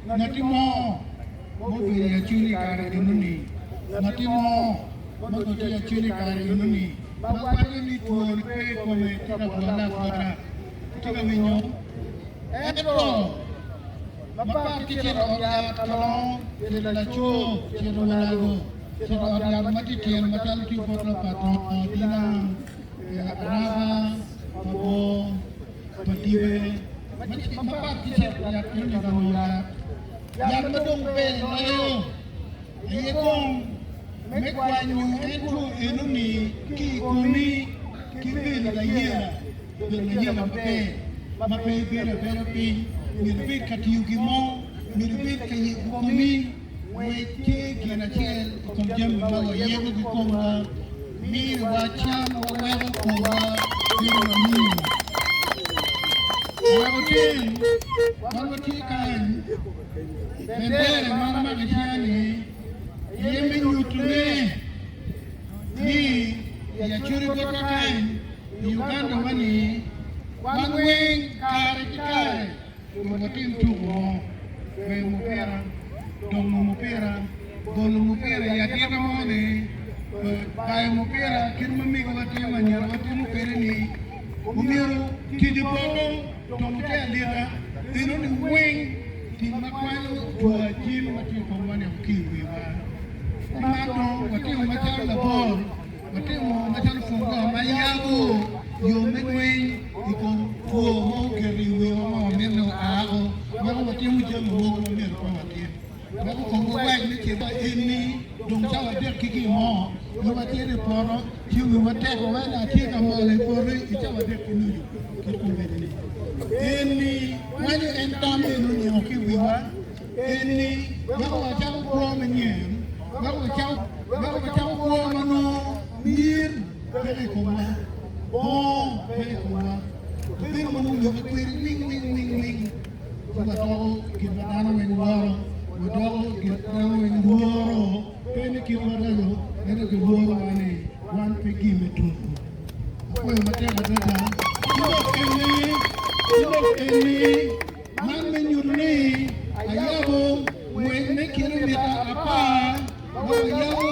Ngati mo ma obedo i Acholi i kare eno-ni, ngati mo ma onongo tye i Acholi i kare eno-ni ma waco ni twoni pe i kome tye ka bwolle abwota, itye ka winyo? Ento mapat ki cito i ot yat ka longo, cito laco, cito walago, cito i ot yat ma titino macalo tye bot lapato, Dilang, Araba, Pabor, pa dibe mapat ki cito yat eno ni gamo yat, yat ma dong ber loyo aye kong me kwanyo en two eno ni ki i komi ki bedo layela, bedo layela maber ma pe ibedo abeda piny, myero ibed ka tiyo gin mo, myero ibed ka yiko komi. Ngwec tye gin acel i kom jami ma wayeko ki komwa, miniwa cam ma weko komwa bedo maming. Wek otim, wan watye kany, bendera ma amako i cinga-ni aye me nyutone ni i Acholi botwa kany i Uganda wa-ni, wan weng kare ki kare Kun watim tuko mo, gweyo mupira, dongo mupira, bolo mupira i adita mo-ni, bayo mupira kit ma megiwa timo, anyirawa timo kwede-ni, omyero tic i poto, tongo te alita, enoni weng tic ma kwanyo two ajim ma tye i komwa-ni woko ki i wiwa. Man dong watimo macalo labol. Watimo macalo pwongo ma yabo yo me lweny i kom two ma oketo i wiwa ma wamito ni oa weko watimo jami mogo ma myero pe watim. Weko komwa wac ni cit eni dong cawa adek ki gin mo, nyo wacito i poto ci wiwa tek wa ni atye ka mol i poto i cawa adek ki nucu kit kombeddi ni. Eni wanyo en tam eno nio ki i wiwa. Eni weko wacako kwo manyen, weko wacako kwo ma nongo mir peke i komwa, bongo pe i komwa, wabedo ma nongo wiwa kweri wing wing wing wing, ci wadoko gin ma dano weng woro, wadoko gin ma dano weng lworo, pe ni kitwa raco, ento gilworowa ni wan pe gin me tuko. Apwoyo matek adada. Ki lok eni, ki lok eni. Man me nyuto ni ayabo ngwec me kilomita apar ma wayabo.